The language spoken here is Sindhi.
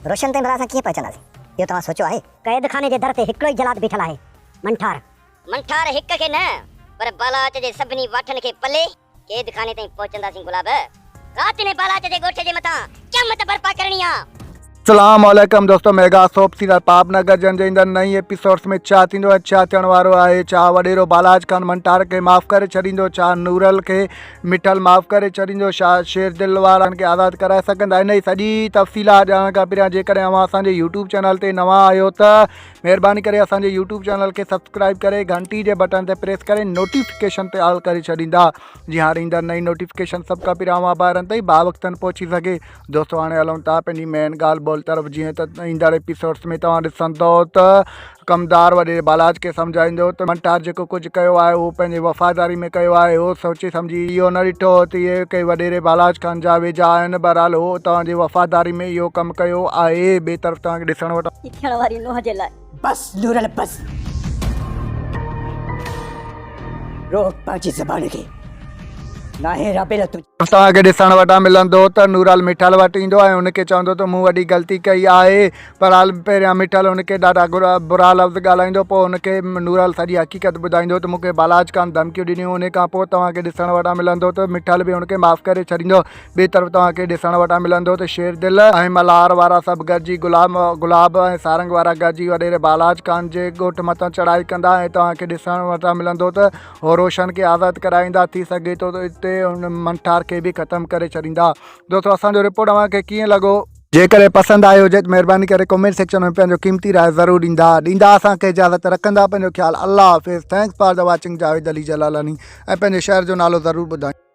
روشن تائين ڀلا اسان ڪيئن پهچنداسين؟ اهو توهان سوچيو آهي؟ قيد خاني جي در تي هڪڙو ئي جلاد بيٺل آهي، منٺار. منٺار هڪ کي نه، پر بالاچ جي سڀني واٺن کي پلي قيد خاني تائين پهچنداسين گلاب. رات انهي بالاچ جي ڳوٺ جي مٿان قيامت برپا ڪرڻي آ. اسلام عليڪم دوستو ميگا سوپ سيريل پاپ نگر جن جي ايندڙ نئين ايپيسوڊس ۾ ڇا ٿيندو ۽ ڇا ٿيڻ وارو آهي ڇا وڏيرو بالاچ خان منٺار کي معاف ڪري ڇڏيندو ڇا نورل کي مٺل معاف ڪري ڇڏيندو ڇا شير دل وارن کي آزاد ڪرائي سگهندا انهي سڄي تفصيلات ڄاڻڻ کان پهريان جيڪڏهن اوهان اسان جي يوٽيوب چينل تي نوان آهيو ته مهرباني ڪري اسان جي يوٽيوب چينل کي سبسڪرائب ڪري گهنٽي جي بٽڻ تي پريس ڪري نوٽيفڪيشن تي آل ڪري ڇڏيندا جي هاڻي ايندڙ نئين نوٽيفڪيشن سڀ کان پهريان اوهان ڀائرن تائين باوقتن پهچي سگهي دوستو هاڻي هلون ٿا پنهنجي مين ڳالهه ٻولهه طرف جيئن ته ايندڙ ايپيسوڊس ۾ توهان ڏسندو ته ڪمدار وڏي بالاچ کي سمجهائيندو ته منٺار جيڪو ڪجهه ڪيو آهي اهو پنهنجي وفاداري ۾ ڪيو آهي هو سوچي سمجهي اهو نه ڏٺو هو ته اهي ڪي وڏيري بالاچ خان جا ويجها آهن بهرحال هو توهان جي وفاداري ۾ اهو ڪم ڪيو آهي ٻئي طرف توهان کي ڏسڻ وٽان ٿيڻ واري نونهن جي لاء. بس نورل بس. روڪ پنهنجي زبان کي. ناهي رابيل تنهنجي. توهان کي ڏسڻ وٽان ملندو ته نورال مٺل وٽ ايندو ۽ هن کي چوندو ته مون وڏي غلطي ڪئي آهي. بهرحال پهريان مٺل هن کي ڏاڍا برا لفظ ڳالهائيندو پوء هن کي نورال سڄي حقيقت ٻڌائيندو ته مون کي بالاچ خان ڌمڪيون ڏنيون انهي کان پوء توهان کي ڏسڻ وٽان ملندو ته مٺل به هن کي معاف ڪري ڇڏيندو ٻئي طرف توهان کي ڏسڻ وٽان ملندو ته شير دل ۽ ملهار وارا سڀ گڏجي گلاب گلاب ۽ سارنگ وارا گڏجي وڏيري بالاچ خان جي ڳوٺ مٿان چڙهائي ڪندا ۽ توهان کي ڏسڻ وٽان ملندو ته هو روشن کي آزاد ڪرائيندا ٿي سگهي ٿو ته اتي ان منٺار کي به ختم ڪري ڇڏيندا دوستو اسان جو رپورٽ اوهان کي ڪيئن لڳو؟ جيڪڏهن پسند آيو هجي ته مهرباني ڪري ڪمينٽ سيڪشن ۾ پنهنجو قيمتي راء ضرور ڏيندا ڏيندا اسان کي اجازت رکندا پنهنجو خيال الله حافظ thanks for the watching Javed Ali Jalalani ۽ پنهنجي شهر جو نالو ضرور ٻڌائيندا.